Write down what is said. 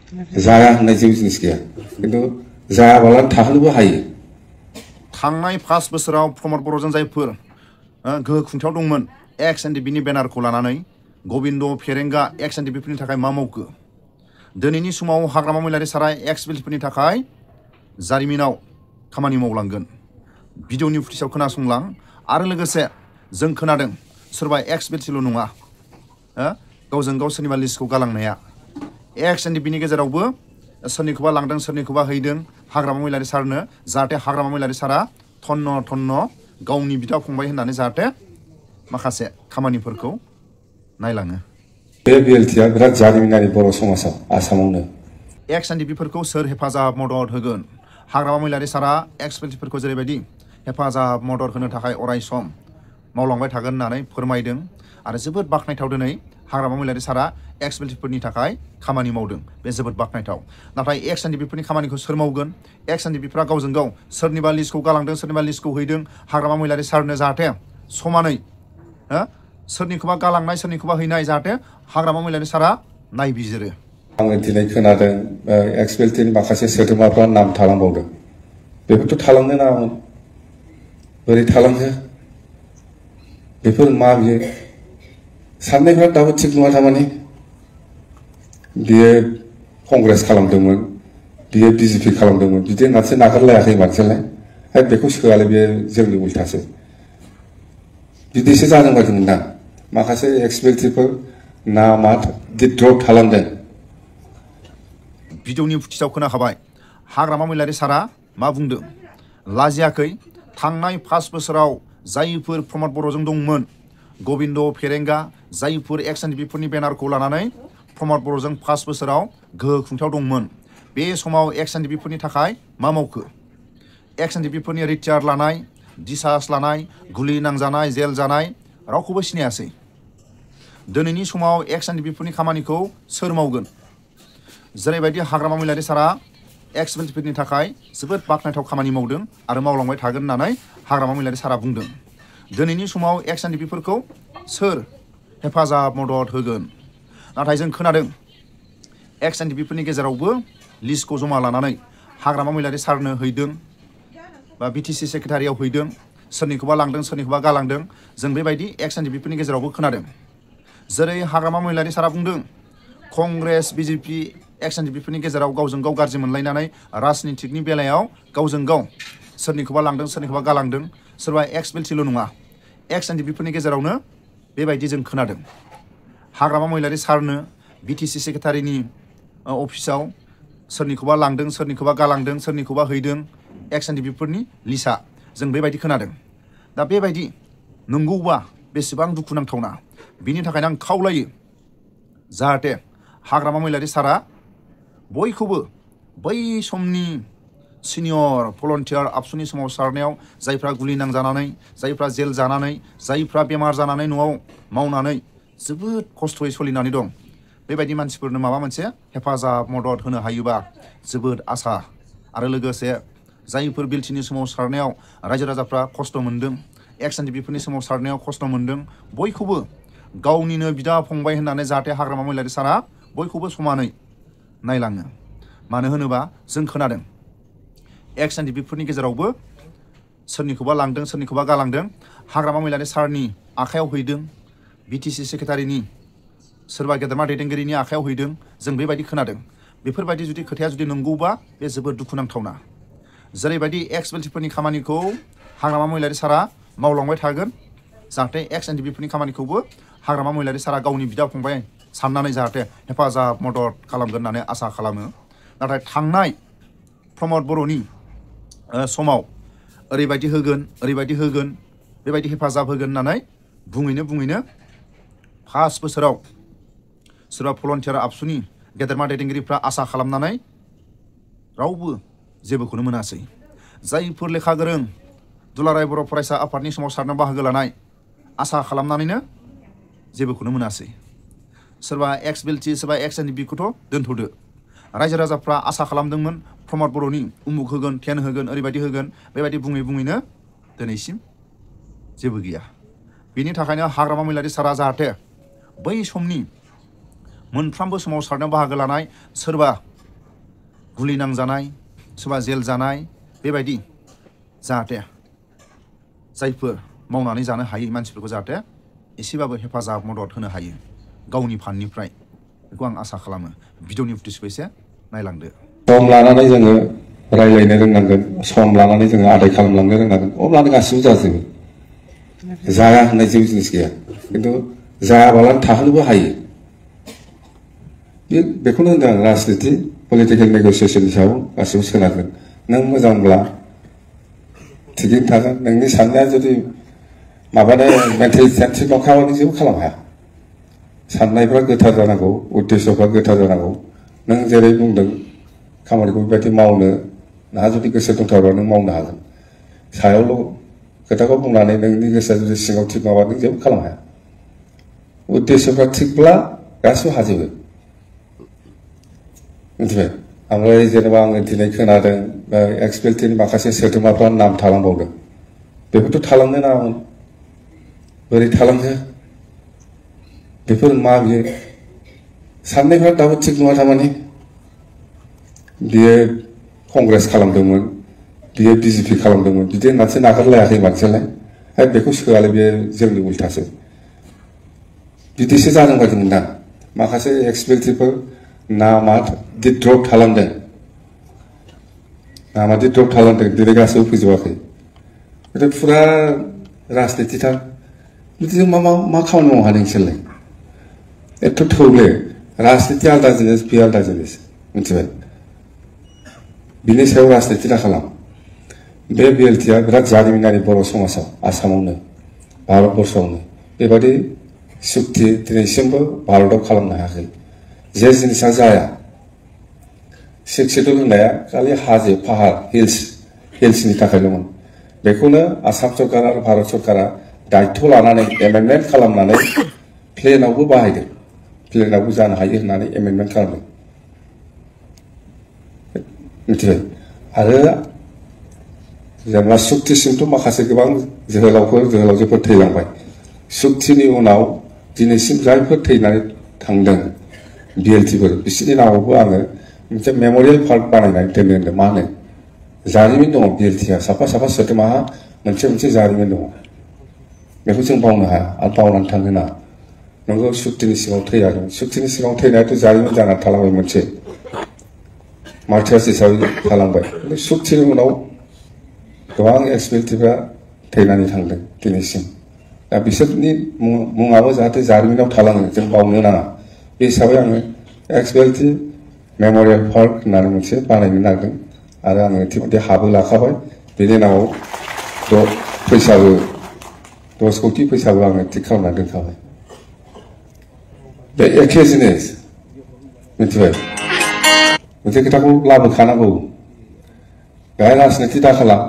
जाया होननाय जेबो जिनिस गैया खिन्थु जायाबालानो थाहोनोबो हायो थांनाय 5 बोसोराव प्रमद बर'जों जायफोर गोहो खुंथायाव दंमोन एक्स एनडिपिनि बेनारखौ लानानै गबिन्द फेरेंगा एक्स एनडिपिफोरनि थाखाय मा मावखो दिनैनि समाव हाग्रामा महिलारि सारा एक्स बिएलटिफोरनि थाखाय जारिमिनाव खामानि मावलांगोन भिडिअनि फुटेजाव खोनासंलां आरो लोगोसे जों खोनादों सोरबा एक्स बिएलटिल' नङा गावजों गाव सोरनिबा लिस्टखौ गालांनाया एक्स एनडिपिनि गेजेरावबो सोरनिखौबा लांदों सोरनिखौबा हैदों हाग्रामा महिलारि सारनो जाहाथे हाग्रामा महिलारि सारा थन्न गावनि बिदा फंबाय होननानै जाहाथे माखासे खामानिफोरखौ नायलाङो बे बिएलटिआ बिराद जारिमिनारि बर' समाजाव आसामावनो एक्स एनडिपिफोरखौ सोर हेफाजाब मदद होगोन हाग्रामा महिलारि सारा एक्स बिएलटिफोरखौ जेरैबायदि हेफाजाब मदद होनो थाखाय अराय सम मावलांबाय थागोन होननानै फोरमायदों आरो जोबोद बाख्नायथाव दिनै हाग्रामा महिलारि सारा एक्स बिएलटिफोरनि थाखाय खामानि मावदों बे जोबोद बाख्नायथाव नाथाय एक्स एनडिपिफोरनि खामानिखौ सोर मावगोन एक्स एनडिपिफोरा गावजों गाव सोरनिबा लिस्टखौ गालांदों सोरनिबा लिस्टखौ हैदों हाग्रामा महिलारि सारनो जाहाथे समानै सोरनिखौबा गालांनाय सोरनिखौबा हैनाय जाहाथे हाग्रामा महिलारि सारा नायबिजिरो आङो दिनै खोनादों एक्स बिएलटिनि माखासे सोद्रोमाफ्रा नाम थालांबावदों बेफोरथ' थालांनो नाङामोन बोरै थालांखो बेफोर मा बियो साननायफ्रा दाबो थिग नङा थारमाने बियो कंग्रेस खालामदोंमोन बियो बिजेपि खालामदोंमोन बिदि होननानैसो नागारलायाखै मानसियालाय बेखौ सोआलाय बे जोंनि उल्थासो बिदिसो जादों बायदि मोनदां माखासे एक्स बिएलटिफोर नामा डिड्रप थालांदों भिडिअनि फुटेजाव खोनाखाबाय हाग्रामा महिलारि सारा मा बुंदों लाजियाखै थांनाय 5 बोसोराव जायफोर प्रमद बर'जों दंमोन गबिन्द फेरेंगा जायफोर एक्स एनडिपिफोरनि बेनारखौ लानानै प्रमद बर'जों 5 बोसोराव गोहो खुंथायाव दंमोन बे समाव एक्स एनडिपिफोरनि थाखाय मा मावखो एक्स एनडिपिफोरनि रिटायार लानाय डिसार्ज लानाय गुलि नांजानाय जेल जानाय रावखौबो सिनायासै दिनैनि समाव एक्स एनडिपिफोरनि खामानिखौ सोर मावगोन जेरैबायदि हाग्रामा महिलारि सारा एक्स बिएलटिफोरनि थाखाय जोबोद बाख्नायथाव खामानि मावदों आरो मावलांबाय थागोन होननानै हाग्रामा महिलारि सारा बुंदों दिनैनि समाव एक्स एनडिपिफोरखौ सोर हेफाजाब मदद होगोन नाथाय जों खोनादों एक्स एनडिपिफोरनि गेजेरावबो लिस्टखौ जमा लानानै हाग्रामा महिलारि सारनो हैदों बा बिटिसि सेक्रेटारियाव हैदों सोरनिखौबा लांदों सोरनिखौबा गालांदों जों बेबायदि एक्स एनडिपिफोरनि गेजेरावबो खोनादों जेरै हाग्रामा महिलारि सारा बुंदों कंग्रेस बिजेपि एक्स एनडिपिफोरनि गेजेराव गावजों गाव गाज्रि मोनलायनानै राजनितिकनि बेलायाव गावजों गाव सोरनिखौबा लांदों सोरनिखौबा गालांदों सोरबा एक्स बिएलटिल' नङा एक्स एनडिपिफोरनि गेजेरावनो बेबायदि जों खोनादों हाग्रामा महिलारि सारनो बिटिसि सेक्रेटारिनि अफिसाव सोरनिखौबा लांदों सोरनिखौबा गालांदों सोरनिखौबा हैदों एक्स एनडिपिफोरनि लिस्टआ जों बेबायदि खोनादों दा बेबायदि नंगौबा बेसेबां दुखुनांथावना बिनि थाखायनो आं खावलायो जाहाथे हाग्रामा महिलारि सारा बयखौबो बै समनि सिनियर भलन्टियार आबसुनि सोमावसारनायाव जायफ्रा गुलि नांजानानै जायफ्रा जेल जानानै जायफ्रा बेमार जानानै न'आव मावनानै जोबोद खस्थ'यै सोलिनानै दं बेबायदि मानसिफोरनो माबा मोनसे हेफाजाब मदद होनो हायोबा जोबोद आसा आरो लोगोसे जायफोर बिएलटिनि सोमावसारनायाव रायजो राजाफ्रा खस्थ' मोन्दों एक्स एनडिपिफोरनि सोमावसारनायाव खस्थ' मोन्दों बयखौबो गावनिनो बिदा फंबाय होननानै जाहाथे हाग्रामा महिलारि सारा बयखौबो समानै नायलाङो मानो होनोबा जों खोनादों एक्स एनडिपिफोरनि गेजेरावबो सोरनिखौबा लांदों सोरनिखौबा गालांदों हाग्रामा महिलारि सारनि आखायाव हैदों बिटिसि सेक्रेटारिनि सोरबा गेदेरमा दैदेनगिरिनि आखायाव हैदों जों बेबायदि खोनादों बेफोरबायदि जुदि खोथाया जुदि नंगौबा बे जोबोद दुखुनांथावना जेरैबायदि एक्स बिएलटिफोरनि खामानिखौ हाग्रामा महिलारि सारा मावलांबाय थागोन जाहाथे एक्स एनडिपिफोरनि खामानिखौबो हाग्रामा महिलारि सारा गावनि बिदा फंबाय साननानै जाहाथे हेफाजाब मदद खालामगोन होननानै आसा खालामो नाथाय थांनाय प्रमद बर'नि समाव ओरैबायदि होगोन बेबायदि हेफाजाब होगोन होननानै बुङैनो 5 बोसोराव सोरबा भलन्टियार आबसुनि गेदेरमा दैदेनगिरिफ्रा आसा खालामनानै रावबो जेबोखौनो मोनासै जायफोर लेखा गोरों दुलाराय बर' फरायसा आफादनि सोमावसारनायाव बाहागो लानाय आसा खालामनानैनो जेबोखौनो मोनासै सोरबा एक्स बिएलटि सोरबा एक्स एनडिपिखौथ' दोनथ'दो रायजो राजाफ्रा आसा खालामदोंमोन प्रमद बर'नि उमुक होगोन थेन होगोन ओरैबायदि होगोन बेबायदि बुङैनो दिनैसिम जेबो गैया बेनि थाखायनो हाग्रामा महिलारि सारा जाहाथे बै समनि मोनफ्रोमबो सोमावसारनायाव बाहागो लानाय सोरबा गुलि नांजानाय सोरबा जेल जानाय बेबायदि जाहाथे जायफोर मावनानै जानो हायै मानसिफोरखौ जाहाथे एसेबाबो हेफाजाब मदद होनो हायो गावनि फान्डनिफ्राय बेखौ आं आसा खालामो। भिडिअनि फुटेजखौ एसे नायलांदो। सम लानानै जोङो रायलायनो रोंनांगोन, सम लानानै जोङो आदाय खालामलांनो रोंनांगोन, अब्लानो गासिबो जाजोबो। जाया होननाय जेबो जिनिस गैया, खिन्थु जायाबालानो थाहोनोबो हायो। बेखौनो होनदों आं, राजनिति पलिटिकेल नेगसिएसननि सायाव गासिबो सोनारगोन। नों मोजांब्ला थिगैनो थागोन, नोंनि साननाया जुदि माबानो मेन्टेलिटि नंखाबा नों जेबो खालामनो हाया। साननायफ्रा गोथार जानांगौ, उद्देश्यफ्रा गोथार जानांगौ। नों जेरै बुंदों खामानिखौ बेबायदि मावनो नोंहा जुदि गोसो दंथारोबा नों मावनो हागोन। सायावल' खोथाखौ बुंनानै नोंनि गोसोआ जुदि सिङाव थिग नङाबा नों जेबो खालामनो हाया। उद्देश्यफ्रा थिगब्ला गासिबो हाजोबो। मिथिबाय? ओमफ्राय जेनेबा आङो दिनै खोनादों एक्स बेल्टनि माखासे सोद्रोमाफ्रा नाम थालांबावदों। बेफोरथ' थालांनो नाङामोन। बोरै थालांखो? बेफोर मा बियो? साननायफ्रा दाबो थिग नङा। थारमाने बियो कंग्रेस खालामदोंमोन, बियो बिजेपि खालामदोंमोन, बिदि होननानैसो नागारलायाखै मानसियालाय। बेखौ सोआलाय, बे जोंनि उल्थासो। बिदिसो जादों बायदि मोनदां। माखासे एक्स बेल्टिफोर नामा द्रप थालांदों, नामा द्रप थालांदों, दिनै गासैबो फैजोबाखै। फुरा राजनितिथार। बिदिजों मा खामानि मावनो हादों नोंसोरलाय? एथ' थौले। राजनिति आलादा जिनिस, बे आलादा जिनिस। मिथिबाय? बिनि सायाव राजनिति दा खालाम। बे बिएलटिआ बिराद जारिमिनारि बर' समाजाव, आसामावनो, भारतबर्षआवनो बेबायदि सुक्ति दिनैसिमबो भारतआव खालामनो हायाखै। जे जिनिसा जाया, 6 शेड्युल होननाया खालि हाजो पाहार हिल्सनि थाखायल'मोन। बेखौनो आसाम सरकार आरो भारत सरकारा दायित्व लानानै एमेन्डमेन्ट खालामनानै प्लेनावबो बाहायदों। प्लेनावबो जानो हायो होननानै एमेन्डमेन्ट खालामदों। मिथिबाय? आरो जेनेबा सुक्तिसिमथ' माखासे गोबां जोहोलावजोफोर थैलांबाय। सुक्तिनि उनाव दिनैसिम जायफोर थैनानै थांदों बिएलटिफोर, बिसोरनि नामावबो आङो मोनसे मेमरियेल पार्क बानायनानै दोननो होनदों। मा होनो? जारिमिन दङ बिएलटिआ। साफा सोद्रोमाहा मोनसे जारिमिन दङ। बेखौ जों बावनो हाया आरो बावनानै थांनो नाङा। नंगौ, सुक्तिनि सिगाङाव थैयाखै। सुक्तिनि सिगाङाव थैनायाथ' जारिमिन जानानै थालांबाय, मोनसे मार्टियार्स हिसाबै थालांबाय। सुक्तिनि उनाव गोबां एक्स बेल्टिफ्रा थैनानै थांदों दिनैसिम। दा बिसोरनि मुङाबो जाहाथे जारिमिनाव थालाङो, जों बावनो नाङा। बे हिसाबै आङो एक्स बेल्टि मेमरियेल पार्क होननानै मोनसे बानायनो नागिरदों। आरो आङो इतिमধ্যे हाबो लाखाबाय। बेनि नामाव 10 कौटि फैसाबो आङो थिग खालामनानै दोनखाबाय। बे एखे जिनिस। मिथिबाय? मोनसे खोथाखौ लाबोखानांगौ। बेहाय राजनिति दा खालाम।